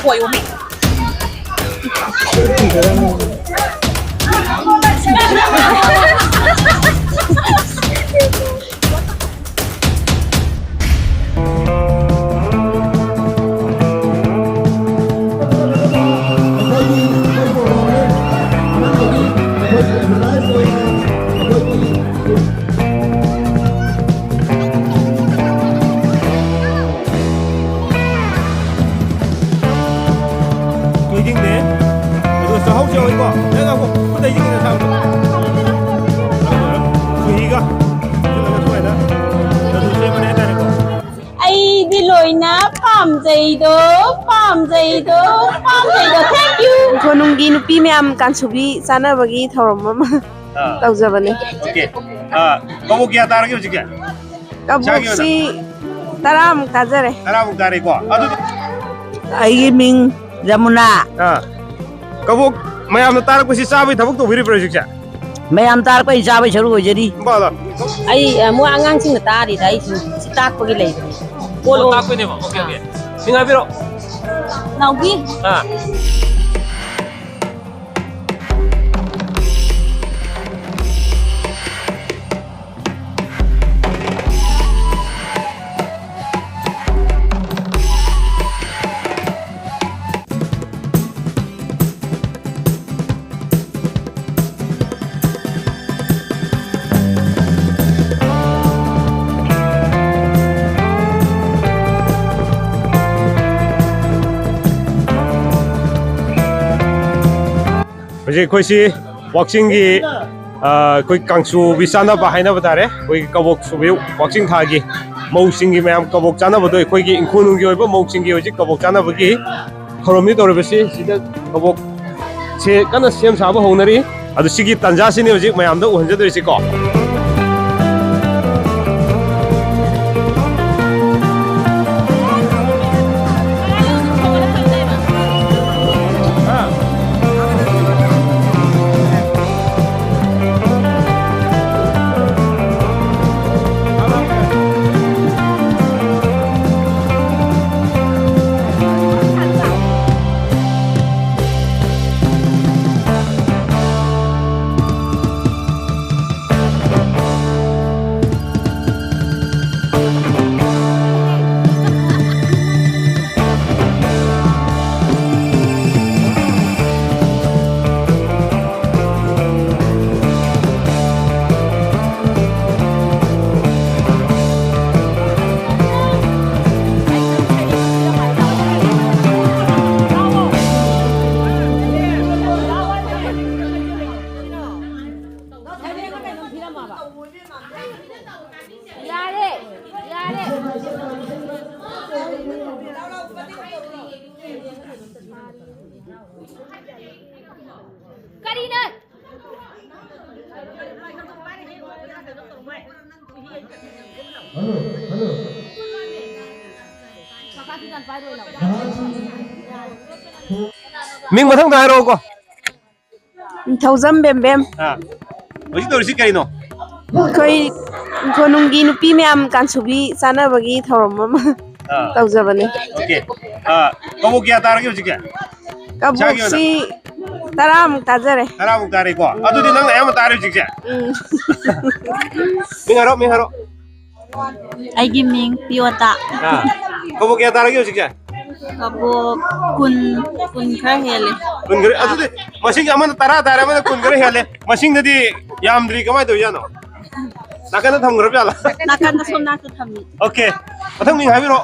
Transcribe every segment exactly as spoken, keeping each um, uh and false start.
ꯍꯣꯏ, ꯎꯃꯤ꯫ ꯊꯣꯏꯗꯤꯡꯅꯦ꯫ ꯑꯗꯨꯒ ꯆꯥꯛꯍꯥꯎꯁꯨ ꯌꯥꯎꯏꯀꯣ꯫ ꯅꯪ ꯉꯥꯏꯈꯣ, ꯈꯨꯠꯇ ꯌꯦꯡꯉꯒ ꯆꯥꯕꯗꯣ꯫ ꯈꯣꯏꯍꯤꯒ ꯄꯨꯟꯁꯤꯜꯂꯒ ꯁꯨꯃꯥꯏꯅ ꯂꯗꯨ ꯁꯦꯝꯕꯅꯦ ꯍꯥꯏꯇꯥꯔꯦꯀꯣ꯫ ꯑꯩꯗꯤ ꯂꯣꯏꯅ ꯄꯥꯝꯖꯩꯗꯣ, ꯄꯥꯝꯖꯩꯗꯣ, ꯄꯥꯝꯖꯩꯗꯣ꯫ Thank you꯫ ꯀꯣꯅꯨꯡꯒꯤ ꯅꯨꯄꯤ ꯃꯌꯥꯝ ꯀꯥꯡꯁꯨꯕꯤ ꯆꯥꯅꯕꯒꯤ ꯊꯧꯔꯝ ꯑꯃ ꯑꯥ꯫ ꯇꯧꯖꯕꯅꯦ꯫ Okay꯫ ꯑꯥ, ꯀꯕꯣꯛ ꯀꯌꯥ ꯇꯥꯔꯒꯦ ꯍꯧꯖꯤꯛꯀꯤ? ꯏꯁꯥꯒꯤ ꯑꯣꯏꯅ? ꯀꯕꯣꯛꯁꯤ ꯇꯔꯥꯃꯨꯛ ꯇꯥꯖꯔꯦ꯫ ꯇꯔꯥꯃꯨꯛ ꯇꯥꯔꯦꯀꯣ? ꯑꯗꯨꯗꯤ ꯑꯩꯒꯤ ꯃꯤꯡ ꯖꯃꯨꯅꯥ꯫ ꯑꯥ꯫ ꯀꯕꯣꯛ ꯃꯌꯥꯝꯅ ꯇꯥꯔꯛꯄꯁꯤ ꯆꯥꯕꯒꯤ ꯊꯕꯛ ꯇꯧꯕꯤꯔꯤꯕ꯭ꯔꯣ ꯍꯧꯖꯤꯛꯁꯦ? ꯃꯌꯥꯝ ꯇꯥꯔꯛꯄ ꯑꯩ ꯆꯥꯕꯩ ꯁꯔꯨꯛ ꯑꯣꯏꯖꯔꯤ꯫ ꯕꯥꯂꯥ꯫ ꯑꯩ, ꯑ, ꯃꯣꯏ ꯑꯉꯥꯡꯁꯤꯡꯅ ꯇꯥꯔꯤꯗ ꯑꯩꯁꯨ ꯁꯤ ꯇꯥꯛꯄꯒꯤ ꯂꯩꯕꯅꯤ꯫ ꯑꯣ, ꯄꯣꯠꯂꯣ꯫ ꯇꯥꯛꯄꯩꯅꯦꯕ꯫ Okay, okay꯫ ꯃꯤꯡ ꯍꯥꯏꯕꯤꯔꯣ꯫ ꯅꯥꯎꯕꯤ꯫ ꯑꯥ꯫ ꯍꯧꯖꯤꯛ ꯑꯩꯈꯣꯏꯁꯤ ꯋꯥꯛꯆꯤꯡꯒꯤ, ꯑ, ꯑꯩꯈꯣꯏ ꯀꯥꯡꯁꯨꯕꯤ ꯆꯥꯅꯕ ꯍꯥꯏꯅꯕ ꯇꯥꯔꯦ꯫ ꯑꯩꯈꯣꯏꯒꯤ ꯀꯕꯣꯛ ꯁꯨꯕꯤ ꯋꯥꯛꯆꯤꯡ ꯊꯥꯒꯤ ꯃꯧꯁꯤꯡꯒꯤ ꯃꯌꯥꯝ ꯀꯕꯣꯛ ꯆꯥꯅꯕꯗꯣ, ꯑꯩꯈꯣꯏꯒꯤ ꯏꯪꯈꯣꯜꯅꯨꯡꯒꯤ ꯑꯣꯏꯕ ꯃꯧꯁꯤꯡꯒꯤ ꯍꯧꯖꯤꯛ ꯀꯕꯣꯛ ꯆꯥꯅꯕꯒꯤ ꯊꯧꯔꯝꯅꯤ ꯇꯧꯔꯤꯕꯁꯤ꯫ ꯁꯤꯗ ꯀꯕꯣꯛꯁꯦ ꯀꯟꯅ ꯁꯦꯝ ꯁꯥꯕ ꯍꯧꯅꯔꯤ꯫ ꯑꯗꯨ ꯁꯤꯒꯤ ꯇꯥꯟꯖꯥꯁꯤꯅꯤ ꯍꯧꯖꯤꯛ ꯃꯌꯥꯝꯗ ꯎꯍꯟꯖꯗꯣꯏꯁꯤꯀꯣ꯫ ꯀꯔꯤꯅꯣ? ꯃꯤꯡ ꯃꯊꯪꯗ ꯍꯥꯏꯔꯛꯑꯣꯀꯣ꯫ ꯅꯤꯡꯊꯧꯖꯝ ꯕꯦꯝꯕꯦꯝ꯫ ꯑꯥ꯫ ꯍꯧꯖꯤꯛ ꯇꯧꯔꯤꯁꯤ ꯀꯔꯤꯅꯣ? ꯑꯩꯈꯣꯏ ꯀꯣꯅꯨꯡꯒꯤ ꯅꯨꯄꯤ ꯃꯌꯥꯝ ꯀꯥꯟꯁꯨꯕꯤ ꯆꯥꯅꯕꯒꯤ ꯊꯧꯔꯝ ꯑꯃ ꯑꯥ꯫ ꯇꯧꯖꯕꯅꯦ꯫ ꯑꯣꯀꯦ꯫ ꯑꯥ, ꯀꯕꯣꯛ ꯀꯌꯥ ꯇꯥꯔꯒꯦ ꯍꯧꯖꯤꯛꯀꯤ? ꯏꯁꯥꯒꯤ ꯑꯣꯏꯅ? ꯀꯕꯣꯛꯁꯤ ꯇꯔꯥꯃꯨꯛ ꯇꯥꯖꯔꯦ꯫ ꯇꯔꯥꯃꯨꯛ ꯇꯥꯔꯦꯀꯣ? ꯑꯗꯨꯗꯤ ꯅꯪꯅ ꯑꯌꯥꯝꯕ ꯇꯥꯔꯦ ꯍꯧꯖꯤꯛꯁꯦ? ꯎꯝ꯫ ꯃꯤꯡ ꯍꯥꯏꯔꯣ, ꯃꯤꯡ ꯍꯥꯏꯔꯣ꯫ ꯑꯩꯒꯤ ꯃꯤꯡ ꯄꯤꯌꯣꯇꯥ꯫ ꯑꯥ꯫ ꯀꯕꯣꯛ ꯀꯌꯥ ꯇꯥꯔꯒꯦ ꯍꯧꯖꯤꯛꯁꯦ? ꯀꯕꯣꯛ ꯀꯨꯟ, ꯀꯨꯟ ꯈꯔ ꯍꯦꯜꯂꯦ꯫ ꯀꯨꯟ ꯈꯔ, ꯑꯗꯨꯗꯤ ꯃꯁꯤꯡ ꯑꯃꯅ ꯇꯔꯥ ꯇꯥꯔꯦ, ꯑꯃꯅ ꯀꯨꯟ ꯈꯔ ꯍꯦꯜꯂꯦ꯫ ꯃꯁꯤꯡꯗꯗꯤ ꯌꯥꯝꯗ꯭ꯔꯤ, ꯀꯃꯥꯏꯅ ꯇꯧꯔꯤꯖꯥꯠꯅꯣ? ꯅꯥꯀꯟꯗ ꯊꯝꯈ꯭ꯔꯕ ꯖꯥꯠꯂꯣ? ꯅꯥꯀꯟꯗ, ꯁꯣꯝ ꯅꯥꯀꯟꯗ ꯊꯝꯃꯤ꯫ ꯑꯣꯀꯦ꯫ ꯃꯊꯪ ꯃꯤꯡ ꯍꯥꯏꯕꯤꯔꯣ꯫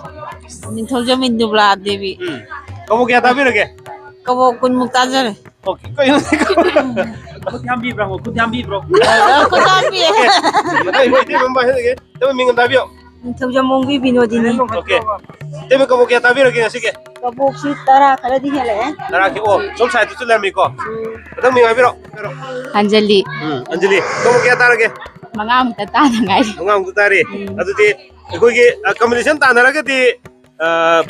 ꯅꯤꯡꯊꯧꯖꯝ ꯏꯟꯗꯨꯕꯂꯥ ꯗꯦꯕꯤ꯫ ꯎꯝ꯫ ꯀꯕꯣꯛ ꯀꯌꯥ ꯇꯥꯕꯤꯔꯒꯦ? ꯀꯕꯣꯛ ꯀꯨꯟꯃꯨꯛ ꯇꯥꯖꯔꯦ꯫ ꯑꯣꯀꯦ꯫ ꯀꯩꯅꯣ? ꯈꯨꯠ ꯌꯥꯝꯕꯤꯕ꯭ꯔꯥ? ꯈꯨꯠ ꯌꯥꯝꯕꯤꯕ꯭ꯔꯣ? ꯈꯨꯠ ꯌꯥꯝꯕꯤ꯫ ꯑꯣꯀꯦ꯫ ꯃꯊꯪ ꯏꯃꯥ ꯏꯇꯩꯃ ꯑꯃ ꯍꯥꯏꯖꯔꯒꯦ꯫ ꯏꯇꯩꯃ ꯃꯤꯡ ꯑꯝꯇ ꯍꯥꯏꯕꯤꯌꯣ꯫ ꯅꯤꯡꯊꯧꯖꯝ ꯃꯣꯡꯕꯤ ꯕꯤꯅꯣꯗꯤꯅꯤ꯫ ꯑꯣꯀꯦ꯫ ꯏꯇꯩꯃ ꯀꯕꯣꯛ ꯀꯌꯥ ꯇꯥꯕꯤꯔꯒꯦ ꯉꯁꯤꯒꯤ? ꯀꯕꯣꯛꯁꯤ ꯇꯔꯥ ꯈꯔꯗꯤ ꯍꯦꯜꯂꯛꯑꯦ꯫ ꯇꯔꯥ ꯈꯤꯛꯑꯣ꯫ ꯁꯣꯝ ꯁꯥꯏꯗꯇꯁꯨ ꯂꯩꯔꯝꯃꯤꯀꯣ꯫ ꯎꯝ꯫ ꯃꯊꯪ ꯃꯤꯡ ꯍꯥꯏꯕꯤꯔꯣ꯫ ꯑꯟꯖꯂꯤ꯫ ꯎꯝ, ꯑꯟꯖꯂꯤ꯫ ꯀꯕꯣꯛ ꯀꯌꯥ ꯇꯥꯔꯒꯦ? ꯃꯉꯥꯃꯨꯛꯇ ꯇꯥꯗ ꯉꯥꯏꯔꯤ꯫ ꯃꯉꯥꯃꯨꯛꯇ ꯇꯥꯔꯤ꯫ ꯎꯝ꯫ ꯑꯗꯨꯗꯤ ꯑꯩꯈꯣꯏꯒꯤ, ꯑ, ꯀꯝꯕꯤꯅꯦꯁꯟ ꯇꯥꯟꯅꯔꯒꯗꯤ, ꯑ,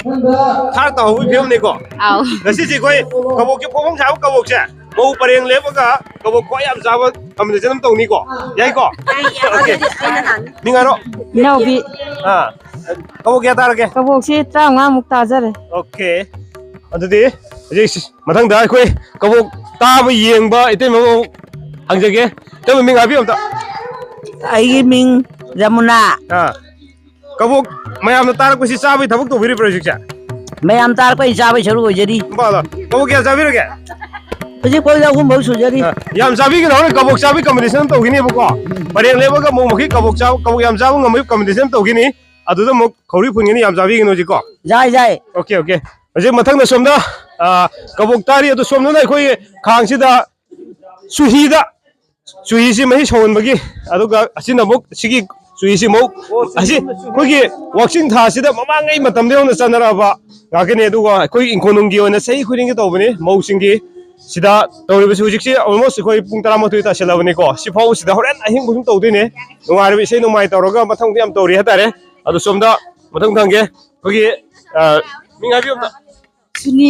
ꯊꯥꯔ ꯇꯥꯍꯧꯕꯒꯤ ꯐꯤꯕꯝꯅꯤꯀꯣ꯫ ꯑꯥꯎ꯫ ꯉꯁꯤꯁꯦ ꯑꯩꯈꯣꯏ ꯀꯕꯣꯛꯀꯤ ꯐꯣꯡ ꯐꯣꯡ ꯁꯥꯕ ꯀꯕꯣꯛꯁꯦ ꯃꯧ ꯄꯔꯦꯡ ꯂꯦꯞꯄꯒ ꯀꯕꯣꯛ ꯈ꯭ꯋꯥꯏ ꯌꯥꯝ ꯆꯥꯕ ꯀꯝꯕꯤꯅꯦꯁꯟ ꯑꯃ ꯇꯧꯅꯤꯀꯣ꯫ ꯌꯥꯏꯀꯣ? ꯌꯥꯏ, ꯌꯥꯏ꯫ ꯑꯣꯀꯦ꯫ ꯑꯗꯨꯗꯤ ꯑꯩꯅ ꯍꯥꯟꯅ꯫ ꯃꯤꯡ ꯍꯥꯏꯔꯣ꯫ ꯏꯅꯥꯎꯕꯤ꯫ ꯑꯥ꯫ ꯀꯕꯣꯛ ꯀꯌꯥ ꯇꯥꯔꯒꯦ? ꯀꯕꯣꯛꯁꯤ ꯇꯔꯥꯃꯉꯥꯃꯨꯛ ꯇꯥꯖꯔꯦ꯫ ꯑꯣꯀꯦ꯫ ꯑꯗꯨꯗꯤ ꯍꯧꯖꯤꯛ ꯃꯊꯪꯗ ꯑꯩꯈꯣꯏ ꯀꯕꯣꯛ ꯇꯥꯕ ꯌꯦꯡꯕ ꯏꯇꯩꯃ ꯑꯃ ꯍꯪꯖꯒꯦ꯫ ꯏꯇꯩꯃ ꯃꯤꯡ ꯍꯥꯏꯕꯤꯌꯨ ꯑꯝꯇ꯫ ꯑꯩꯒꯤ ꯃꯤꯡ ꯔꯃꯨꯅꯥ꯫ ꯑꯥ꯫ ꯀꯕꯣꯛ ꯃꯌꯥꯝꯅ ꯇꯥꯔꯛꯄꯁꯤ ꯆꯥꯕꯒꯤ ꯊꯕꯛ ꯇꯧꯕꯤꯔꯤꯕ꯭ꯔꯣ ꯍꯧꯖꯤꯛꯁꯦ? ꯃꯌꯥꯝ ꯇꯥꯔꯛꯄꯩ ꯆꯥꯕꯩ ꯁꯔꯨꯛ ꯑꯣꯏꯖꯔꯤ꯫ ꯕꯥꯂꯣ, ꯀꯕꯣꯛ ꯀꯌꯥ ꯆꯥꯕꯤꯔꯒꯦ? ꯍꯧꯖꯤꯛ ꯐꯥꯎꯗ ꯑꯍꯨꯝ ꯐꯥꯎ ꯁꯨꯖꯔꯤ꯫ ꯑ, ꯌꯥꯝ ꯆꯥꯕꯤꯒꯅꯨ, ꯍꯣꯔꯦꯟ ꯀꯕꯣꯛ ꯆꯥꯕꯤ ꯀꯝꯄꯤꯇꯤꯁꯟ ꯑꯃ ꯇꯧꯈꯤꯅꯦꯕꯀꯣ꯫ ꯄꯔꯦꯡ ꯂꯦꯞꯄꯒ ꯃꯧ ꯃꯈꯩ ꯀꯕꯣꯛ ꯆꯥꯕ, ꯀꯕꯣꯛ ꯌꯥꯝ ꯆꯥꯕ ꯉꯝꯕꯒꯤ ꯀꯝꯄꯤꯇꯤꯁꯟ ꯑꯃ ꯇꯧꯈꯤꯅꯤ꯫ ꯑꯗꯨꯗ ꯑꯃꯨꯛ ꯈꯧꯔꯤ ꯐꯨꯟꯒꯅꯤ, ꯌꯥꯝ ꯆꯥꯕꯤꯒꯅꯨ ꯍꯧꯖꯤꯛꯀꯣ꯫ ꯌꯥꯏ, ꯌꯥꯏ꯫ Okay, okay. ꯍꯧꯖꯤꯛ ꯃꯊꯪꯗ ꯁꯣꯝꯗ, ꯑ, ꯀꯕꯣꯛ ꯇꯥꯔꯤ, ꯑꯗꯨ ꯁꯣꯝꯗꯅ ꯑꯩꯈꯣꯏꯒꯤ ꯈꯥꯡꯁꯤꯗ ꯆꯨꯍꯤꯗ ꯆꯨꯍꯤꯁꯤ ꯃꯍꯤ ꯁꯧꯍꯟꯕꯒꯤ, ꯑꯗꯨꯒ ꯑꯁꯤꯅ ꯑꯃꯨꯛ ꯁꯤꯒꯤ ꯆꯨꯏꯁꯤ ꯑꯃꯨꯛ ꯑꯁꯤ ꯑꯩꯈꯣꯏꯒꯤ ꯋꯥꯛꯆꯤꯡ ꯊꯥꯁꯤꯗ ꯃꯃꯥꯡꯉꯩ ꯃꯇꯝꯗ ꯍꯧꯅ ꯆꯠꯅꯔꯛꯑꯕ ꯉꯥꯛꯇꯅꯤ꯫ ꯑꯗꯨꯒ ꯑꯩꯈꯣꯏ ꯏꯪꯈꯣꯜꯅꯨꯡꯒꯤ ꯑꯣꯏꯅ ꯆꯍꯤ ꯈꯨꯗꯤꯡꯒꯤ ꯇꯧꯕꯅꯤ꯫ ꯃꯧꯁꯤꯡꯒꯤ ꯁꯤꯗ ꯇꯧꯔꯤꯕꯁꯤ ꯍꯧꯖꯤꯛꯁꯤ almost ꯑꯩꯈꯣꯏ ꯄꯨꯡ ꯇꯔꯥꯃꯥꯊꯣꯏ ꯇꯥꯁꯤꯜꯂꯕꯅꯤꯀꯣ꯫ ꯁꯤ ꯐꯥꯎꯕꯁꯤꯗ ꯍꯣꯔꯦꯟ ꯑꯍꯤꯡ ꯐꯥꯎ ꯁꯨꯝ ꯇꯧꯗꯣꯏꯅꯦ꯫ ꯅꯨꯡꯉꯥꯏꯔꯕ ꯏꯁꯩ ꯅꯣꯡꯃꯥꯏ ꯇꯧꯔꯒ ꯃꯊꯪꯗꯤ ꯌꯥꯝ ꯇꯧꯔꯤ ꯍꯥꯏꯇꯥꯔꯦ꯫ ꯑꯗꯣ ꯁꯣꯝꯗ ꯃꯊꯪ ꯊꯪꯒꯦ ꯑꯩꯈꯣꯏꯒꯤ, ꯑ, ꯃꯤꯡ ꯍꯥꯏꯕꯤꯌꯨ ꯑꯝꯇ꯫ ꯁꯨꯅꯤ꯫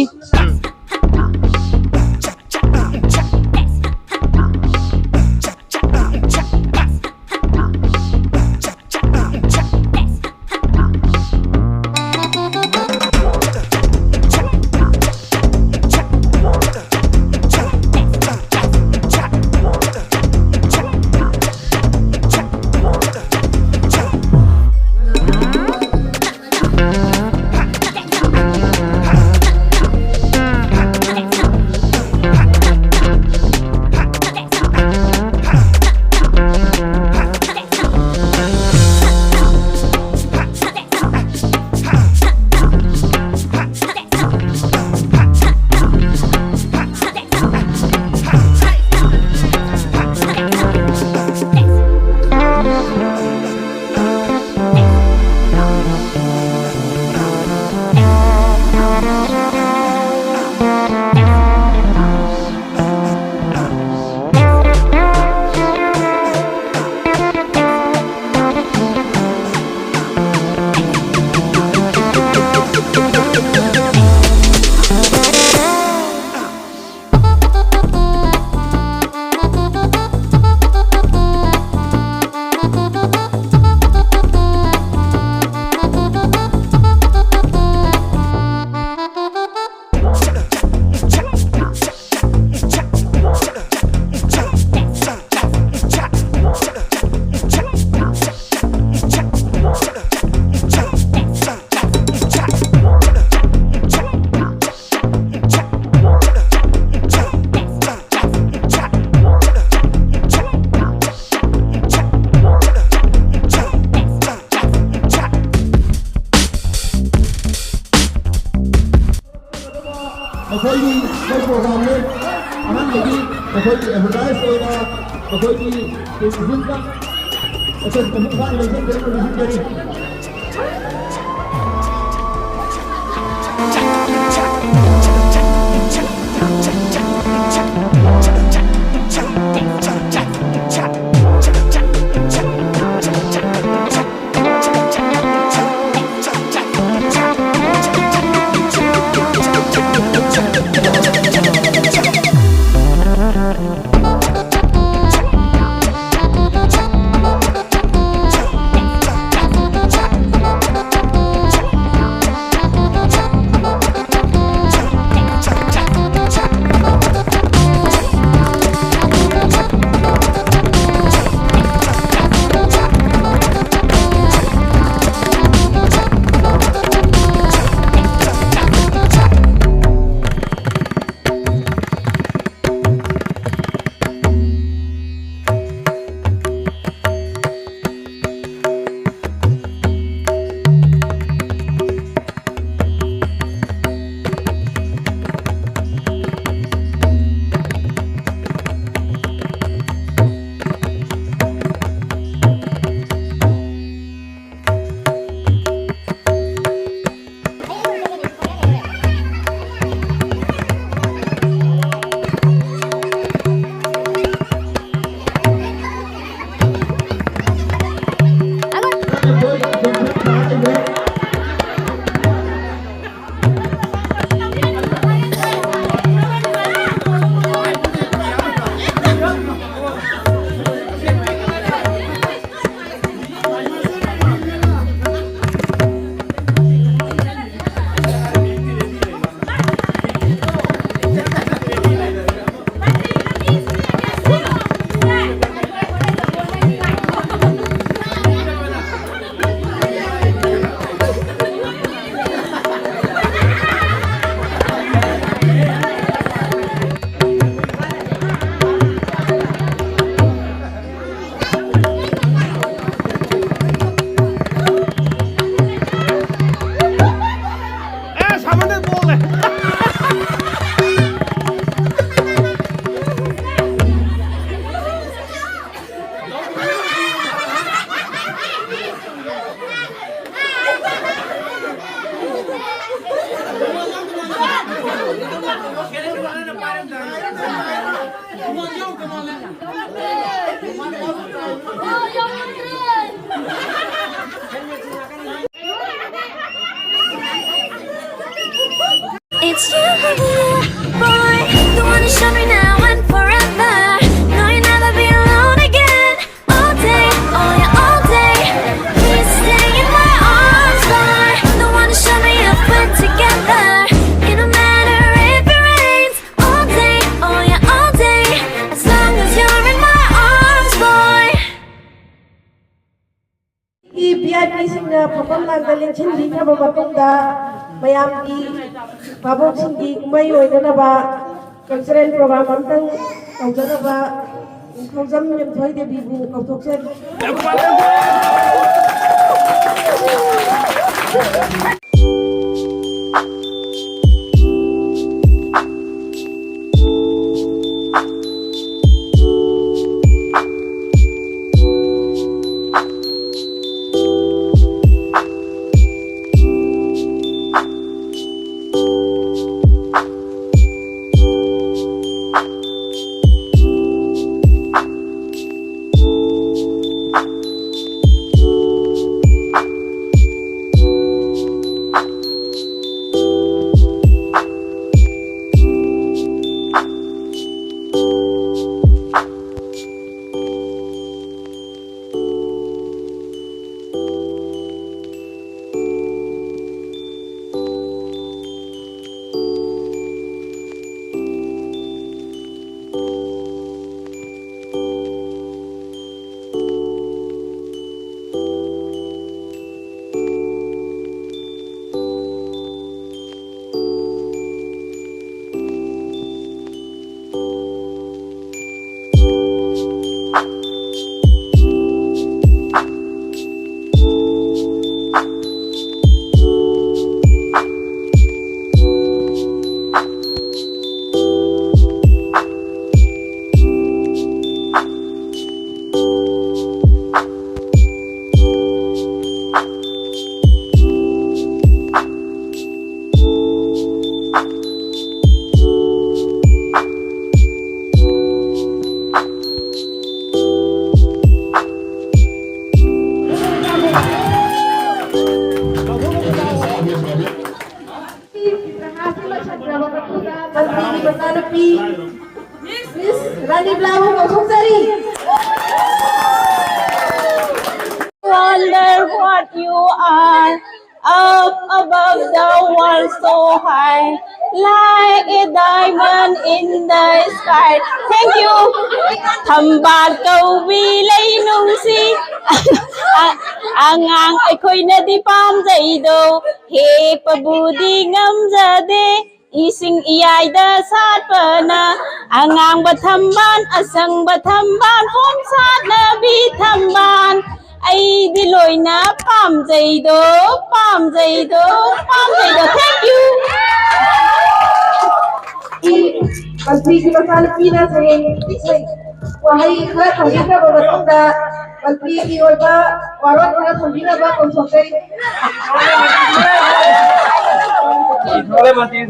ꯃꯈꯣꯏꯒꯤ ꯃꯈꯣꯏ ꯄ꯭ꯔꯣꯒ꯭ꯔꯥꯝꯅꯤ꯫ ꯑꯍꯥꯟꯕꯒꯤ ꯃꯈꯣꯏꯒꯤ ꯑꯦꯗꯚꯔꯇꯥꯏꯁ ꯑꯣꯏꯅ ꯃꯈꯣꯏꯒꯤ ꯇꯨꯔꯤꯖꯝꯗ Because the new violation, they don't listen very It's you, boy. The one who showed me now and forever. No, you'll never be alone again. All day, oh yeah, all day. Please stay in my arms, boy. The one who showed me if we're together. It don't matter if it rains. All day, oh yeah, all day. As long as you're in my arms, boy. V I ꯄꯤꯁꯤꯡꯅ ꯐꯝꯐꯝ ꯂꯥꯡꯗ ꯂꯦꯡꯁꯤꯟꯕꯤꯈ꯭ꯔꯕ ꯃꯇꯨꯡꯗ, ꯃꯌꯥꯝꯒꯤ ꯚꯥꯕꯣꯛꯁꯤꯡꯒꯤ ꯀꯨꯝꯍꯩ ꯑꯣꯏꯅꯅꯕ cultural programme ꯑꯃꯇꯪ ꯇꯧꯖꯅꯕ ꯅꯤꯡꯊꯧꯖꯝ ꯌꯨꯝꯊꯣꯏ ꯗꯦꯕꯤꯕꯨ ꯀꯧꯊꯣꯛꯆꯔꯤ꯫ ꯃꯆꯥꯅꯨꯄꯤ ꯃꯤꯁ ꯔꯥꯅꯤꯕ꯭ꯂꯥꯕꯨ ꯀꯧꯊꯣꯛꯆꯔꯤ꯫ Wonder what you are, up above the world so high, like a diamond in the sky. Thank you. ꯊꯝꯕꯥꯜ ꯀꯧꯕꯤ ꯂꯩꯅꯨꯡꯁꯤ꯫ ꯑꯉꯥꯡ ꯑꯩꯈꯣꯏꯅꯗꯤ ꯄꯥꯝꯖꯩꯗꯣ, ꯍꯦꯛꯄꯕꯨꯗꯤ ꯉꯝꯖꯗꯦ꯫ ꯏꯁꯤꯡ ꯏꯌꯥꯏꯗ ꯁꯥꯠꯄꯅ ꯑꯉꯥꯡꯕ ꯊꯝꯕꯥꯜ, ꯑꯁꯪꯕ ꯊꯝꯕꯥꯜ, ꯄꯣꯝ ꯁꯥꯠꯅꯕꯤ ꯊꯝꯕꯥꯜ꯫ ꯑꯩꯗꯤ ꯂꯣꯏꯅ ꯄꯥꯝꯖꯩꯗꯣ, ꯄꯥꯝꯖꯩꯗꯣ, ꯄꯥꯝꯖꯩꯗꯣ꯫ Thank you. ꯃꯟꯇ꯭ꯔꯤꯒꯤ ꯃꯆꯥꯅꯨꯄꯤꯅ ꯁꯩꯔꯦꯡ ꯏꯁꯩ ꯋꯥꯍꯩ ꯈꯔ ꯊꯝꯕꯤꯈ꯭ꯔꯕ ꯃꯇꯨꯡꯗ ꯃꯟꯇ꯭ꯔꯤꯒꯤ ꯑꯣꯏꯕ ꯋꯥꯔꯣꯜ ꯈꯔ ꯊꯝꯕꯤꯅꯕ ꯀꯧꯊꯣꯛꯆꯔꯤ꯫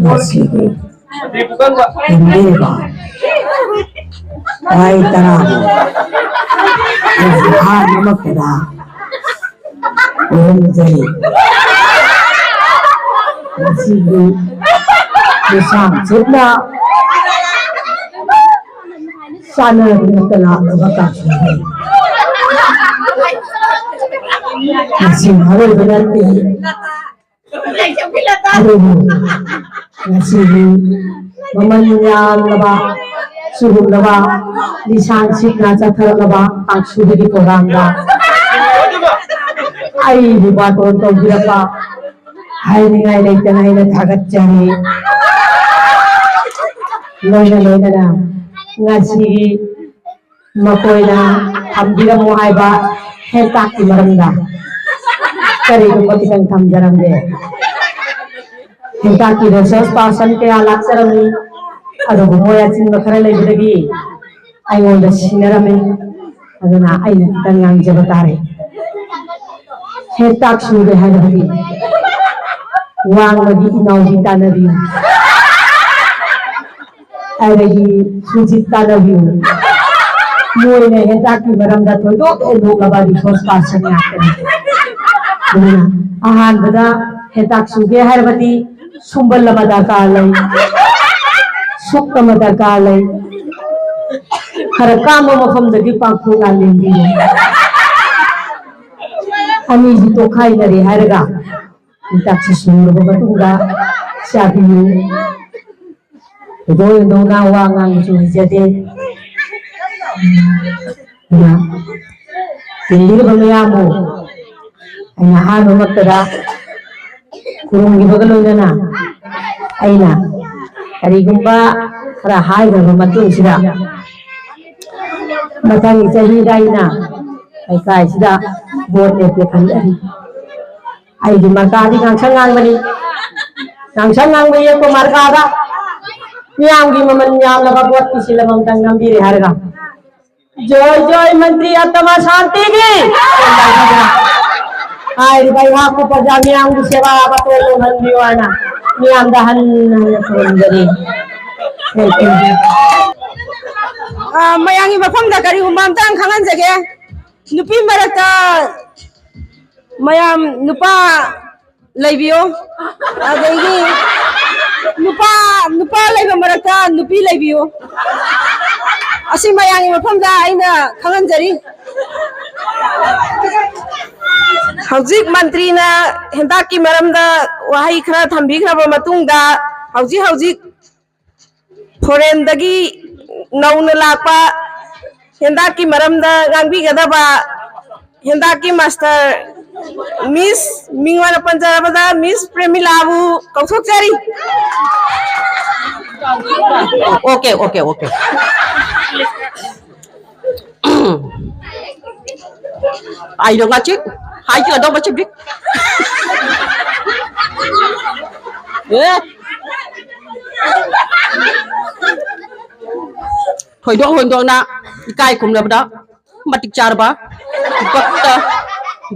ꯃꯁꯤꯒꯤ ꯈꯟꯕꯤꯔꯤꯕ ꯋꯥꯍꯩ ꯇꯔꯥꯕꯨ ꯑꯩꯒꯤ ꯑꯍꯥꯟꯕꯃꯛꯇꯗ ꯈꯨꯔꯨꯝꯖꯔꯤ꯫ ꯃꯁꯤꯒꯤ ꯂꯤꯁꯥꯡ ꯁꯤꯠꯅ ꯆꯥꯟꯅꯗꯨꯅ ꯂꯥꯛꯂꯕ ꯀꯥꯡꯕꯨꯅꯤ꯫ ꯃꯁꯤꯅ ꯑꯔꯣꯏꯕ ꯅꯠꯇꯦ꯫ ꯑꯗꯨꯕꯨ ꯉꯁꯤꯗꯤ ꯃꯃꯜ ꯌꯥꯝꯂꯕ ꯁꯤꯒꯨꯝꯂꯕ ꯂꯤꯁꯥꯡ ꯁꯤꯠꯅ ꯆꯠꯊꯔꯛꯂꯕ ꯀꯥꯡꯁꯨꯕꯒꯤ ꯄ꯭ꯔꯣꯒ꯭ꯔꯥꯝꯗ ꯑꯩꯕꯨ ꯕꯥꯇꯣꯟ ꯇꯧꯕꯤꯔꯛꯄ ꯍꯥꯏꯅꯤꯡꯉꯥꯏ ꯂꯩꯇꯅ ꯑꯩꯅ ꯊꯥꯒꯠꯆꯔꯤ꯫ ꯂꯣꯏꯅ ꯂꯣꯏꯅꯅ ꯉꯁꯤꯒꯤ ꯃꯈꯣꯏꯅ ꯊꯝꯕꯤꯔꯝꯃꯨ ꯍꯥꯏꯕ ꯍꯦꯟꯇꯥꯛꯀꯤ ꯃꯔꯝꯗ ꯀꯔꯤꯒꯨꯝꯕ ꯈꯤꯇꯪ ꯊꯝꯖꯔꯝꯒꯦ꯫ ꯍꯦꯟꯇꯥꯛꯀꯤ resource person ꯀꯌꯥ ꯂꯥꯛꯆꯔꯝꯃꯤ, ꯑꯗꯨꯕꯨ ꯃꯣꯏ ꯑꯆꯤꯟꯕ ꯈꯔ ꯂꯩꯕꯗꯒꯤ ꯑꯩꯉꯣꯟꯗ ꯁꯤꯟꯅꯔꯝꯃꯤ꯫ ꯑꯗꯨꯅ ꯑꯩꯅ ꯈꯤꯇꯪ ꯉꯥꯡꯖꯕ ꯇꯥꯔꯦ꯫ ꯍꯦꯟꯇꯥꯛ ꯁꯨꯒꯦ ꯍꯥꯏꯔꯕꯗꯤ ꯋꯥꯡꯃꯒꯤ ꯏꯅꯥꯎꯕꯤ ꯇꯥꯟꯅꯕꯤꯌꯨ꯫ ꯑꯗꯒꯤ ꯁꯨꯖꯤꯠ ꯇꯥꯟꯅꯕꯤꯌꯨ꯫ ꯃꯣꯏꯅ ꯍꯦꯟꯇꯥꯛꯀꯤ ꯃꯔꯝꯗ ꯊꯣꯏꯗꯣꯛ ꯍꯦꯟꯗꯣꯛꯂꯕ resource person ꯉꯥꯛꯇꯅꯤ꯫ ꯑꯗꯨꯅ ꯑꯍꯥꯟꯕꯗ ꯍꯦꯟꯇꯥꯛ ꯁꯨꯒꯦ ꯍꯥꯏꯔꯕꯗꯤ ꯁꯨꯝꯕꯜ ꯑꯃ ꯗꯔꯀꯥꯔ ꯂꯩ꯫ ꯊꯨꯛ ꯑꯃ ꯗꯔꯀꯥꯔ ꯂꯩ꯫ ꯈꯔ ꯀꯥꯝꯕ ꯃꯐꯝꯗꯒꯤ ꯄꯥꯡꯈꯣꯛ ꯂꯥꯟ ꯂꯦꯡꯕꯤꯌꯨ꯫ ꯑꯅꯤꯁꯤ ꯇꯣꯈꯥꯏꯅꯔꯦ ꯍꯥꯏꯔꯒ ꯍꯤꯗꯥꯛꯁꯤ ꯁꯨꯔꯕ ꯃꯇꯨꯡꯗ ꯆꯥꯕꯤꯌꯨ꯫ ꯊꯣꯏꯗꯣꯛ ꯍꯦꯟꯗꯣꯛꯅ ꯋꯥ ꯉꯥꯡꯕꯁꯨ ꯍꯩꯖꯗꯦ꯫ ꯑꯗꯨꯅ ꯇꯤꯟꯕꯤꯔꯤꯕ ꯃꯌꯥꯝꯕꯨ ꯑꯩꯅ ꯑꯍꯥꯟꯕꯃꯛꯇꯗ ꯈꯨꯔꯨꯝꯈꯤꯕꯒ ꯂꯣꯏꯅꯅ ꯑꯩꯅ ꯀꯔꯤꯒꯨꯝꯕ ꯈꯔ ꯍꯥꯏꯈ꯭ꯔꯕ ꯃꯇꯨꯡꯁꯤꯗ ꯃꯊꯪꯒꯤ ꯆꯍꯤꯗ ꯑꯩꯅ ꯂꯩꯀꯥꯏꯁꯤꯗ ꯚꯣꯠ ꯂꯦꯞꯀꯦ ꯈꯟꯖꯔꯤ꯫ ꯑꯩꯒꯤ ꯃꯔꯀꯥꯗꯤ ꯉꯥꯡꯁꯪ ꯉꯥꯡꯕꯅꯤ꯫ ꯉꯥꯡꯁꯪ ꯉꯥꯡꯕ ꯌꯦꯛꯄ ꯃꯔꯀꯥꯗ ꯃꯤꯌꯥꯝꯒꯤ ꯃꯃꯜ ꯌꯥꯝꯂꯕ ꯚꯣꯠꯀꯤ ꯁꯤꯜꯂꯝ ꯑꯃꯇꯪ ꯅꯝꯕꯤꯔꯦ ꯍꯥꯏꯔꯒ ꯖꯣꯏ ꯖꯣꯏ ꯃꯟꯇ꯭ꯔꯤ ꯑꯇꯃ ꯁꯥꯟꯇꯤꯒꯤ ꯍꯥꯏꯔꯤꯕ ꯑꯩꯍꯥꯛꯄꯨ ꯄ꯭ꯔꯖꯥ ꯃꯤꯌꯥꯝꯒꯤ ꯁꯦꯕꯥ ꯃꯇꯣꯟ ꯂꯣꯡꯍꯟꯕꯤꯌꯨ ꯍꯥꯏꯅ ꯃꯤꯌꯥꯝꯗ ꯍꯟꯅ ꯍꯟꯅ ꯈꯨꯔꯨꯝꯖꯔꯤ꯫ Thank you. ꯑ, ꯃꯌꯥꯝꯒꯤ ꯃꯐꯝꯗ ꯀꯔꯤꯒꯨꯝꯕ ꯑꯝꯇꯪ ꯈꯪꯍꯟꯖꯒꯦ꯫ ꯅꯨꯄꯤ ꯃꯔꯛꯇ ꯃꯌꯥꯝ ꯅꯨꯄꯥ ꯂꯩꯕꯤꯌꯣ, ꯑꯗꯒꯤ ꯅꯨꯄꯥ, ꯅꯨꯄꯥ ꯂꯩꯕ ꯃꯔꯛꯇ ꯅꯨꯄꯤ ꯂꯩꯕꯤꯌꯣ꯫ ꯑꯁꯤ ꯃꯌꯥꯝꯒꯤ ꯃꯐꯝꯗ ꯑꯩꯅ ꯈꯪꯍꯟꯖꯔꯤ꯫ ꯍꯧꯖꯤꯛ ꯃꯟꯇ꯭ꯔꯤꯅ ꯍꯦꯟꯇꯥꯛꯀꯤ ꯃꯔꯝꯗ ꯋꯥꯍꯩ ꯈꯔ ꯊꯝꯕꯤꯈ꯭ꯔꯕ ꯃꯇꯨꯡꯗ, ꯍꯧꯖꯤꯛ ꯍꯧꯖꯤꯛ ꯐꯣꯔꯦꯟꯗꯒꯤ ꯅꯧꯅ ꯂꯥꯛꯄ ꯍꯦꯟꯗꯥꯛꯀꯤ ꯃꯔꯝꯗ ꯉꯥꯡꯕꯤꯒꯗꯕ ꯍꯦꯟꯗꯥꯛꯀꯤ ꯃꯥꯁꯇꯔ ꯃꯤꯁ, ꯃꯤꯡ ꯑꯣꯏꯅ ꯄꯟꯖꯔꯕꯗ ꯃꯤꯁ ꯄ꯭ꯔꯦꯃꯤꯂꯥꯕꯨ ꯀꯧꯊꯣꯛꯆꯔꯤ꯫ Okay, okay, okay. ꯑꯩꯗꯣ ꯉꯁꯤ ꯍꯥꯏꯖꯒꯗꯧꯕꯁꯤꯗꯤ, ꯑꯦ, ꯊꯣꯏꯗꯣꯛ ꯍꯦꯟꯗꯣꯛꯅ ꯏꯀꯥꯏ ꯈꯨꯝꯅꯕꯗ ꯃꯇꯤꯛ ꯆꯥꯔꯕ ꯚꯛꯇ,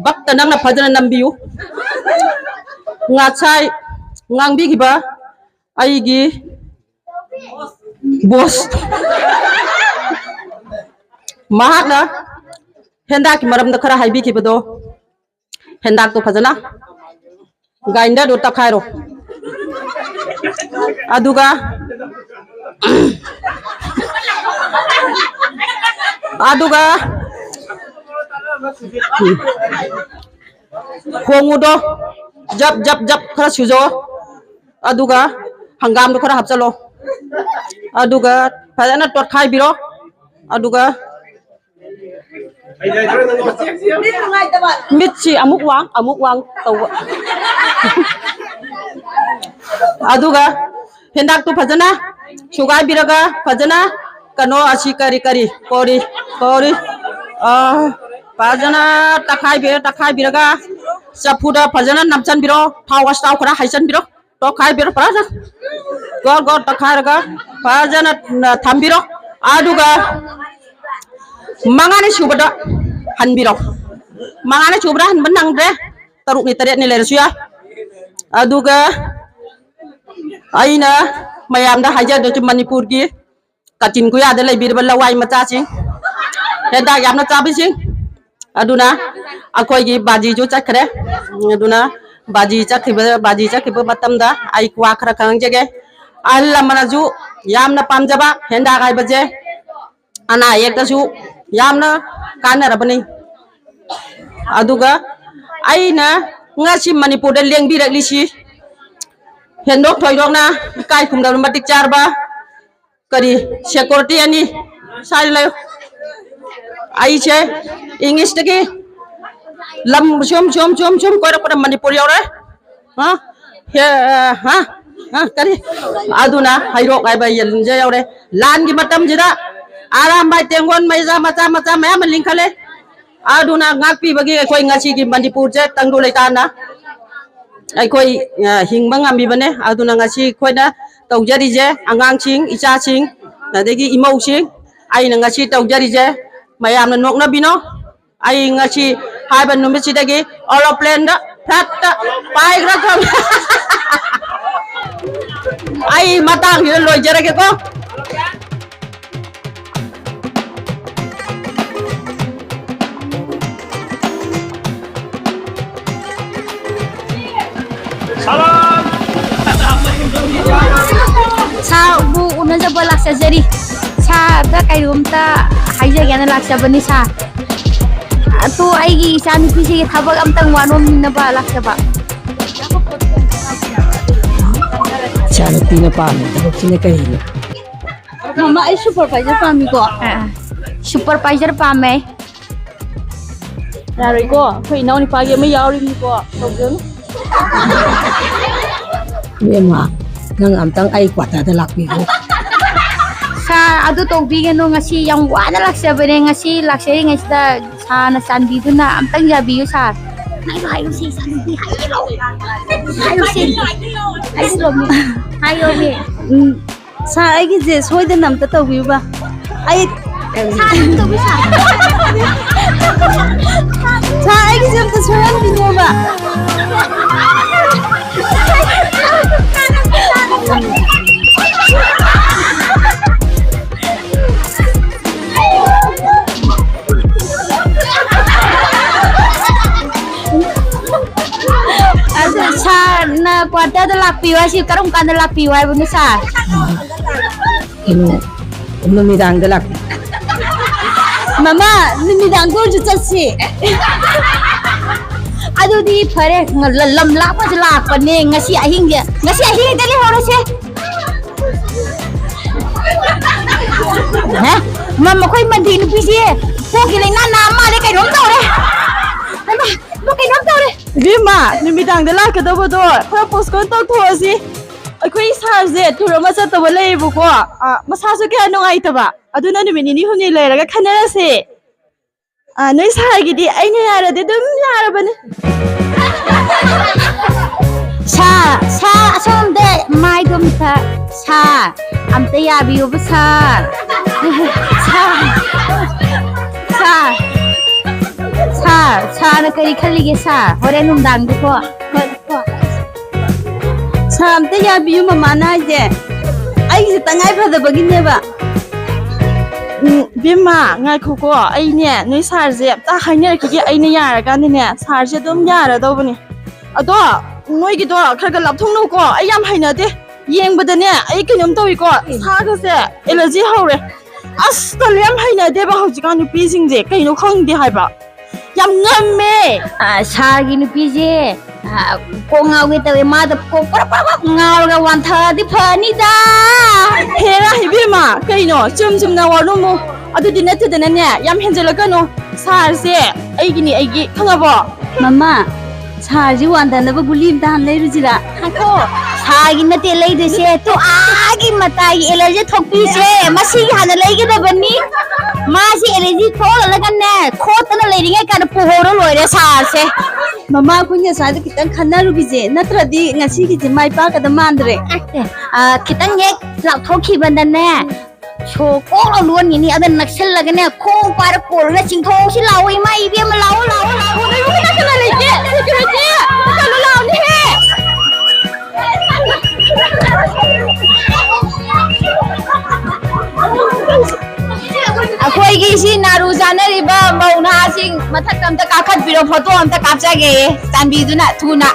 ꯚꯛꯇ ꯅꯪꯅ ꯐꯖꯅ ꯅꯝꯕꯤꯌꯨ꯫ ꯉꯁꯥꯏ ꯉꯥꯡꯕꯤꯈꯤꯕ ꯑꯩꯒꯤ ꯕꯣꯁ, ꯃꯍꯥꯛꯅ ꯍꯦꯟꯗꯥꯛꯀꯤ ꯃꯔꯝꯗ ꯈꯔ ꯍꯥꯏꯕꯤꯈꯤꯕꯗꯣ, ꯍꯦꯟꯗꯥꯛꯇꯣ ꯐꯖꯅ ꯒ꯭ꯔꯥꯏꯟꯗꯔꯗꯣ ꯇꯛꯈꯥꯏꯔꯣ꯫ ꯑꯗꯨꯒ ꯑꯗꯨꯒ ꯍꯣꯡꯉꯨꯗꯣ ꯖꯞ ꯖꯞ ꯖꯞ ꯈꯔ ꯁꯨꯖꯧ꯫ ꯑꯗꯨꯒ ꯍꯪꯒꯥꯝꯗꯣ ꯈꯔ ꯍꯥꯞꯆꯜꯂꯣ꯫ ꯑꯗꯨꯒ ꯐꯖꯅ ꯇꯣꯠꯈꯥꯏꯕꯤꯔꯣ꯫ ꯑꯗꯨꯒ ꯃꯤꯠꯁꯤ ꯑꯃꯨꯛ ꯋꯥꯡ ꯑꯃꯨꯛ ꯋꯥꯡ ꯇꯧꯕ꯫ ꯑꯗꯨꯒ ꯍꯦꯟꯗꯥꯛꯇꯨ ꯐꯖꯅ ꯁꯨꯒꯥꯏꯕꯤꯔꯒ ꯐꯖꯅ ꯀꯩꯅꯣ ꯑꯁꯤ ꯀꯔꯤ ꯀꯔꯤ ꯀꯣꯔꯤ ꯀꯣꯔꯤ ꯑ, ꯐꯖꯅ ꯇꯛꯈꯥꯏꯕꯤꯔ ꯇꯛꯈꯥꯏꯕꯤꯔꯒ ꯆꯐꯨꯗ ꯐꯖꯅ ꯅꯝꯁꯤꯟꯕꯤꯔꯣ꯫ ꯊꯥꯎ ꯑꯁ ꯊꯥꯎ ꯈꯔ ꯍꯩꯖꯤꯟꯕꯤꯔꯣ꯫ ꯇꯣꯈꯥꯏꯕꯤꯔꯣ ꯐꯖꯅ꯫ ꯒꯣꯜ ꯒꯣꯜ ꯇꯣꯈꯥꯏꯔꯒ ꯐꯖꯅ ꯊꯝꯕꯤꯔꯣ꯫ ꯑꯗꯨꯒ ꯃꯉꯥꯅꯤ ꯁꯨꯕꯗ ꯍꯟꯕꯤꯔꯣ꯫ ꯃꯉꯥꯅꯤ ꯁꯨꯕꯗ ꯍꯟꯕ ꯅꯪꯗ꯭ꯔꯦ, ꯇꯔꯨꯛꯅꯤ ꯇꯔꯦꯠꯅꯤ ꯂꯩꯔꯁꯨ ꯌꯥꯏ꯫ ꯑꯗꯨꯒ ꯑꯩꯅ ꯃꯌꯥꯝꯗ ꯍꯥꯏꯖꯗꯣꯏꯁꯤ ꯃꯅꯤꯄꯨꯔꯒꯤ ꯀꯥꯆꯤꯟ ꯀꯨꯌꯥꯗ ꯂꯩꯕꯤꯔꯤꯕ ꯂꯋꯥꯏ ꯃꯆꯥꯁꯤꯡ, ꯍꯦꯟꯇꯥꯛ ꯌꯥꯝꯅ ꯆꯥꯕꯤꯁꯤꯡ꯫ ꯑꯗꯨꯅ ꯑꯩꯈꯣꯏꯒꯤ ꯕꯥꯖꯤꯁꯨ ꯆꯠꯈ꯭ꯔꯦ꯫ ꯑꯗꯨꯅ ꯕꯥꯖꯤ ꯆꯠꯈꯤꯕ, ꯕꯥꯖꯤ ꯆꯠꯈꯤꯕ ꯃꯇꯝꯗ ꯑꯩ ꯋꯥ ꯈꯔ ꯈꯪꯖꯒꯦ꯫ ꯑꯍꯜ ꯂꯃꯟꯅꯁꯨ ꯌꯥꯝꯅ ꯄꯥꯝꯖꯕ ꯍꯦꯟꯇꯥꯛ ꯍꯥꯏꯕꯁꯦ ꯑꯅꯥ ꯑꯌꯦꯛꯇꯁꯨ ꯌꯥꯝꯅ ꯀꯥꯟꯅꯔꯕꯅꯤ꯫ ꯑꯗꯨꯒ ꯑꯩꯅ ꯉꯁꯤ ꯃꯅꯤꯄꯨꯔꯗ ꯂꯦꯡꯕꯤꯔꯛꯂꯤꯁꯤ ꯍꯦꯟꯗꯣꯛ ꯊꯣꯏꯗꯣꯛꯅ ꯏꯀꯥꯏ ꯈꯨꯝꯅꯕ ꯃꯇꯤꯛ ꯆꯥꯔꯕ ꯀꯔꯤ ꯁꯦꯀ꯭ꯌꯨꯔꯤꯇꯤ ꯑꯅꯤ ꯁ꯭ꯋꯥꯏꯗ ꯂꯩꯌꯨ꯫ ꯑꯩꯁꯦ ꯏꯪꯂꯤꯁꯇꯒꯤ ꯂꯝ ꯁꯨꯝ ꯁꯨꯝ ꯁꯨꯝ ꯁꯨꯝ ꯀꯣꯏꯔꯛꯄꯗ ꯃꯅꯤꯄꯨꯔ ꯌꯧꯔꯦ꯫ ꯍꯥ? ꯍꯦ, ꯍꯥ? ꯍꯥ? ꯀꯔꯤ? ꯑꯗꯨꯅ ꯍꯩꯔꯣꯛ ꯍꯥꯏꯕ ꯌꯦꯟꯁꯦ ꯌꯧꯔꯦ꯫ ꯂꯥꯟꯒꯤ ꯃꯇꯝꯁꯤꯗ ꯑꯔꯥꯝꯕꯥꯏ ꯇꯦꯡꯒꯣꯟ ꯃꯩꯖꯥ ꯃꯆꯥ ꯃꯆꯥ ꯃꯌꯥꯝ ꯑꯃ ꯂꯤꯡꯈꯠꯂꯦ꯫ ꯑꯗꯨꯅ ꯉꯥꯛꯄꯤꯕꯒꯤ ꯑꯩꯈꯣꯏ ꯉꯁꯤꯒꯤ ꯃꯅꯤꯄꯨꯔꯁꯦ ꯇꯪꯗꯨ ꯂꯩꯇꯥꯅ ꯑꯩꯈꯣꯏ, ꯑ, ꯍꯤꯡꯕ ꯉꯝꯃꯤꯕꯅꯦ꯫ ꯑꯗꯨꯅ ꯉꯁꯤ ꯑꯩꯈꯣꯏꯅ ꯇꯧꯖꯔꯤꯁꯦ ꯑꯉꯥꯡꯁꯤꯡ, ꯏꯆꯥꯁꯤꯡ, ꯑꯗꯒꯤ ꯏꯃꯧꯁꯤꯡ, ꯑꯩꯅ ꯉꯁꯤ ꯇꯧꯖꯔꯤꯁꯦ ꯃꯌꯥꯝꯅ ꯅꯣꯛꯅꯕꯤꯅꯣ꯫ ꯑꯩ ꯉꯁꯤ ꯍꯥꯏꯕ ꯅꯨꯃꯤꯠꯁꯤꯗꯒꯤ ꯑꯦꯔꯣꯄ꯭ꯂꯦꯟꯗ ꯐ꯭ꯂꯥꯏꯠꯇ ꯄꯥꯏꯈ꯭ꯔ ꯊꯝꯃꯦ꯫ ꯑꯩ ꯃꯇꯥꯡꯁꯤꯗ ꯂꯣꯏꯖꯔꯒꯦꯀꯣ꯫ ꯁꯥꯕꯨ ꯅꯖꯕ ꯂꯥꯛꯆꯖꯔꯤ꯫ ꯁꯥꯔꯗ ꯀꯩꯅꯣꯝꯇ ꯍꯥꯏꯖꯒꯦꯅ ꯂꯥꯛꯆꯕꯅꯤ ꯁꯥꯔ꯫ ꯑꯗꯣ ꯑꯩꯒꯤ ꯏꯆꯥꯅꯨꯄꯤꯁꯤꯒꯤ ꯊꯕꯛ ꯑꯝꯇꯪ ꯋꯥꯅꯣꯝꯅꯕ ꯂꯥꯛꯆꯕ꯫ ꯏꯆꯥꯅꯨꯄꯤꯅ ꯄꯥꯝꯃꯤ ꯊꯕꯛꯁꯤꯅ ꯀꯔꯤꯅꯣ? ꯃꯃꯥ, ꯑꯩ ꯁꯨꯄꯔꯚꯥꯏꯖꯔ ꯄꯥꯝꯃꯤꯀꯣ꯫ ꯑꯥ, ꯑꯥ꯫ ꯁꯨꯄꯔꯚꯥꯏꯖꯔ ꯄꯥꯝꯃꯦ꯫ ꯌꯥꯔꯣꯏꯀꯣ, ꯑꯩꯈꯣꯏ ꯏꯅꯥꯎ ꯅꯨꯄꯥꯒꯤ ꯑꯃ ꯌꯥꯎꯔꯤꯕꯅꯤꯀꯣ, ꯇꯧꯖꯅꯨ꯫ ꯏꯕꯦꯝꯃ, ꯅꯪ ꯑꯝꯇꯪ ꯑꯩ ꯀ꯭ꯋꯥꯇꯔꯗ ꯂꯥꯛꯄꯤꯌꯨ꯫ ꯁꯥꯔ, ꯑꯗꯨ ꯇꯧꯕꯤꯒꯅꯨ, ꯉꯁꯤ ꯌꯥꯝ ꯋꯥꯅ ꯂꯥꯛꯆꯕꯅꯦ, ꯉꯁꯤ ꯂꯥꯛꯆꯔꯤꯉꯩꯁꯤꯗ ꯁꯥꯔꯅ ꯆꯥꯟꯕꯤꯗꯨꯅ ꯑꯝꯇꯪ ꯌꯥꯕꯤꯌꯨ ꯁꯥꯔ꯫ ꯍꯥꯏꯌꯣ, ꯍꯥꯏꯌꯣ, ꯁꯤ ꯏꯆꯥꯅꯨꯄꯤ, ꯍꯥꯏꯌꯣ꯫ ꯍꯥꯏꯌꯣ, ꯁꯤ꯫ ꯍꯥꯏꯁꯤꯔꯣ, ꯃꯤ? ꯍꯥꯏꯌꯣ, ꯃꯤ꯫ ꯎꯝ, ꯁꯥꯔ, ꯑꯩꯒꯤꯁꯦ ꯁꯣꯏꯗꯅ ꯑꯝꯇ ꯇꯧꯕꯤꯌꯨꯕ꯫ ꯑꯩ ꯁꯥꯔ, ꯑꯗꯨꯝ ꯇꯧꯕꯤ, ꯁꯥꯔ꯫ ꯁꯥꯔ, ꯑꯩꯒꯤꯁꯦ ꯑꯝꯇ ꯁꯣꯏꯍꯟꯕꯤꯅꯣꯕ꯫ ꯑꯗꯨ ꯁꯥꯔꯅ ꯀ꯭ꯋꯥꯇꯔꯗ ꯂꯥꯛꯄꯤꯌꯨ ꯍꯥꯏꯁꯤ ꯀꯔꯝ ꯀꯥꯟꯗ ꯂꯥꯛꯄꯤꯌꯨ ꯍꯥꯏꯕꯅꯣ ꯁꯥꯔ? ꯀꯩꯅꯣ, ꯅꯨꯃꯤꯗꯥꯡꯗ ꯂꯥꯛꯄꯤꯌꯨ꯫ ꯃꯃꯥ, ꯅꯨꯃꯤꯗꯥꯡꯗ ꯑꯣꯏꯔꯁꯨ ꯆꯠꯁꯤ꯫ ꯑꯗꯨꯗꯤ ꯐꯔꯦ, ꯂ-, ꯂꯝ ꯂꯥꯞꯄꯁꯨ ꯂꯥꯛꯄꯅꯦ, ꯉꯁꯤ ꯑꯍꯤꯡꯁꯦ, ꯉꯁꯤ ꯑꯍꯤꯡ ꯍꯦꯛꯇ ꯂꯩꯍꯧꯔꯁꯦ꯫ ꯍꯦ? ꯃ-, ꯃꯈꯣꯏ ꯃꯟꯇ꯭ꯔꯤ ꯅꯨꯄꯤꯁꯤ ꯀꯣꯛꯀꯤ ꯂꯥꯏꯅꯥ ꯅꯥ ꯃꯥꯜꯂꯦ, ꯀꯩꯅꯣꯝ ꯇꯧꯔꯦ꯫ ꯍꯩꯃꯥ, ꯏꯃꯥ, ꯀꯩꯅꯣꯝ ꯇꯧꯔꯦ꯫ ꯏꯕꯦꯝꯃ, ꯅꯨꯃꯤꯗꯥꯡꯗ ꯂꯥꯛꯀꯗꯧꯕꯗꯣ ꯈꯔ postpone ꯇꯧꯊꯣꯛꯑꯁꯤ꯫ ꯑꯩꯈꯣꯏ ꯁꯥꯔꯁꯦ tour ꯑꯃ ꯆꯠꯇꯧꯕ ꯂꯩꯌꯦꯕꯀꯣ꯫ ꯑ, ꯃꯁꯥꯁꯨ ꯀꯌꯥ ꯅꯨꯡꯉꯥꯏꯇꯕ꯫ ꯑꯗꯨꯅ ꯅꯨꯃꯤꯠ ꯅꯤꯅꯤ ꯍꯨꯝꯅꯤ ꯂꯩꯔꯒ ꯈꯟꯅꯔꯁꯦ꯫ ꯑ, ꯅꯣꯏ ꯁꯥꯔꯒꯤꯗꯤ ꯑꯩꯅ ꯌꯥꯔꯗꯤ ꯑꯗꯨꯝ ꯌꯥꯔꯕꯅꯦ꯫ ꯁꯥ, ꯁꯥ, ꯑꯁꯣꯝꯗ ꯃꯥꯏꯗꯣ ꯑꯝꯇ, ꯁꯥ, ꯑꯝꯇ ꯌꯥꯕꯤꯌꯨꯕ ꯁꯥ꯫ ꯁꯥ, ꯁꯥ, ꯁꯥ, ꯁꯥꯅ ꯀꯔꯤ ꯈꯜꯂꯤꯒꯦ ꯁꯥ? ꯍꯣꯔꯦꯟ ꯅꯨꯡꯗꯥꯡꯗꯀꯣ꯫ ꯁꯥꯔ, ꯑꯝꯇ ꯌꯥꯕꯤꯌꯨ, ꯃꯃꯥꯅ ꯍꯥꯏꯁꯦ꯫ ꯑꯩꯒꯤꯁꯦ ꯇꯉꯥꯏ ꯐꯗꯕꯒꯤꯅꯦꯕ꯫ ꯎꯝ, ꯏꯕꯦꯝꯃ, ꯉꯥꯏꯈꯣꯀꯣ, ꯑꯩꯅꯦ, ꯅꯣꯏ ꯁꯥꯔꯁꯦ ꯑꯝꯇ ꯍꯥꯏꯅꯔꯛꯈꯤꯒꯦ, ꯑꯩꯅ ꯌꯥꯔꯀꯥꯟꯗꯅꯦ, ꯁꯥꯔꯁꯦ ꯑꯗꯨꯝ ꯌꯥꯔꯗꯧꯕꯅꯦ꯫ ꯑꯗꯣ, ꯅꯣꯏꯒꯤꯗꯣ ꯈꯔ ꯈꯔ ꯂꯥꯞꯊꯣꯛꯅꯧꯀꯣ, ꯑꯩ ꯌꯥꯝ ꯍꯩꯅꯗꯦ꯫ ꯌꯦꯡꯕꯗꯅꯦ ꯑꯩ ꯀꯩꯅꯣꯝ ꯇꯧꯏꯀꯣ꯫ ꯁꯥꯒꯁꯦ ꯑꯦꯂꯔꯖꯤ ꯍꯧꯔꯦ꯫ ꯑꯁ, ꯇꯜꯂꯦ, ꯌꯥꯝ ꯍꯩꯅꯗꯦꯕ ꯍꯧꯖꯤꯛꯀꯥꯟ ꯅꯨꯄꯤꯁꯤꯡꯁꯦ, ꯀꯩꯅꯣ ꯈꯪꯗꯦ ꯍꯥꯏꯕ꯫ ꯌꯥꯝ ꯉꯝꯃꯦ꯫ ꯑ, ꯁꯥꯔꯒꯤ ꯅꯨꯄꯤꯁꯦ, ꯑ, ꯀꯣꯛ ꯉꯥꯎꯒꯦ ꯇꯧꯋꯦ꯫ ꯃꯥꯗ ꯀꯣꯛ ꯄ꯭ꯔꯞ ꯄ꯭ꯔꯞ ꯄ꯭ꯔꯞ ꯉꯥꯎꯔꯒ ꯋꯥꯟꯊꯔꯗꯤ ꯐꯅꯤꯗ꯫ ꯍꯦꯔꯥ ꯏꯕꯦꯝꯃ, ꯀꯩꯅꯣ ꯆꯨꯝ ꯆꯨꯝꯅ ꯋꯥꯔꯨꯝꯃꯨ꯫ ꯑꯗꯨꯗꯤ ꯅꯠꯇꯗꯅꯅꯦ, ꯌꯥꯝ ꯍꯦꯟꯖꯜꯂꯛꯀꯅꯨ꯫ ꯁꯥꯔꯁꯦ ꯑꯩꯒꯤꯅꯤ, ꯑꯩꯒꯤ, ꯈꯪꯉꯕꯣ? ꯃꯃꯥ, ꯁꯥꯔꯁꯤ ꯋꯥꯟꯊꯅꯕ ꯒꯨꯂꯤ ꯑꯝꯇ ꯍꯥꯟꯅ ꯂꯩꯔꯨꯁꯤꯔꯥ? ꯉꯥꯏꯈꯣ, ꯁꯥꯔꯒꯤ ꯅꯠꯇꯦ ꯂꯩꯗꯣꯏꯁꯦ, ꯇꯨ ꯑꯥꯒꯤ ꯃꯇꯥꯏꯒꯤ ꯑꯦꯂꯔꯖꯤ ꯊꯣꯛꯄꯤꯁꯦ, ꯃꯁꯤꯒꯤ ꯍꯥꯟꯅ ꯂꯩꯒꯗꯕꯅꯤ꯫ ꯃꯥꯁꯤ ꯑꯦꯂꯔꯖꯤ ꯊꯣꯛꯍꯜꯂꯒꯅꯦ, ꯈꯣꯠꯇꯅ ꯂꯩꯔꯤꯉꯩ ꯀꯥꯟꯗ ꯄꯨꯍꯧꯔ ꯂꯣꯏꯔꯦ ꯁꯥꯔꯁꯦ꯫ ꯃꯃꯥ, ꯑꯩꯈꯣꯏ ꯉꯁꯥꯏꯗ ꯈꯤꯇꯪ ꯈꯟꯅꯔꯨꯈꯤꯁꯦ, ꯅꯠꯇ꯭ꯔꯗꯤ ꯉꯁꯤꯒꯤꯁꯦ ꯃꯥꯏ ꯄꯥꯛꯀꯗꯕ ꯃꯥꯟꯗ꯭ꯔꯦ꯫ ꯑ, ꯈꯤꯇꯪ ꯍꯦꯛ ꯂꯥꯞꯊꯣꯛꯈꯤꯕꯗꯅꯦ, ꯁꯣ ꯀꯣꯛ ꯂꯣꯟꯈꯤꯅꯤ꯫ ꯑꯗ ꯅꯛꯁꯜꯂꯒꯅꯦ, ꯈꯣꯡ ꯄꯥꯏꯔ ꯀꯣꯜꯂꯒ ꯆꯤꯡꯊꯣꯛꯁꯤ ꯂꯥꯛꯑꯣ, ꯏꯃꯥ ꯏꯕꯦꯝꯃ, ꯂꯥꯛꯑꯣ, ꯂꯥꯛꯑꯣ, ꯂꯥꯛꯑꯣ꯫ ꯅꯣꯏꯕꯨ ꯀꯅꯥ ꯀꯅꯥ ꯂꯩꯒꯦ? ꯁꯦꯀ꯭ꯌꯨꯔꯤꯇꯤ! ꯆꯠꯂꯨ ꯂꯥꯛꯑꯣꯅꯦꯍꯦ! ꯑꯩꯈꯣꯏꯒꯤ ꯁꯤ ꯅꯥꯔꯨ ꯆꯥꯅꯔꯤꯕ ꯃꯧ ꯅꯍꯥꯁꯤꯡ ꯃꯊꯛꯇ ꯑꯝꯇ ꯀꯥꯈꯠꯄꯤꯔꯣ, ꯐꯣꯇꯣ ꯑꯝꯇ ꯀꯥꯞꯆꯒꯦꯌꯦ, ꯆꯥꯟꯕꯤꯗꯨꯅ ꯊꯨꯅ꯫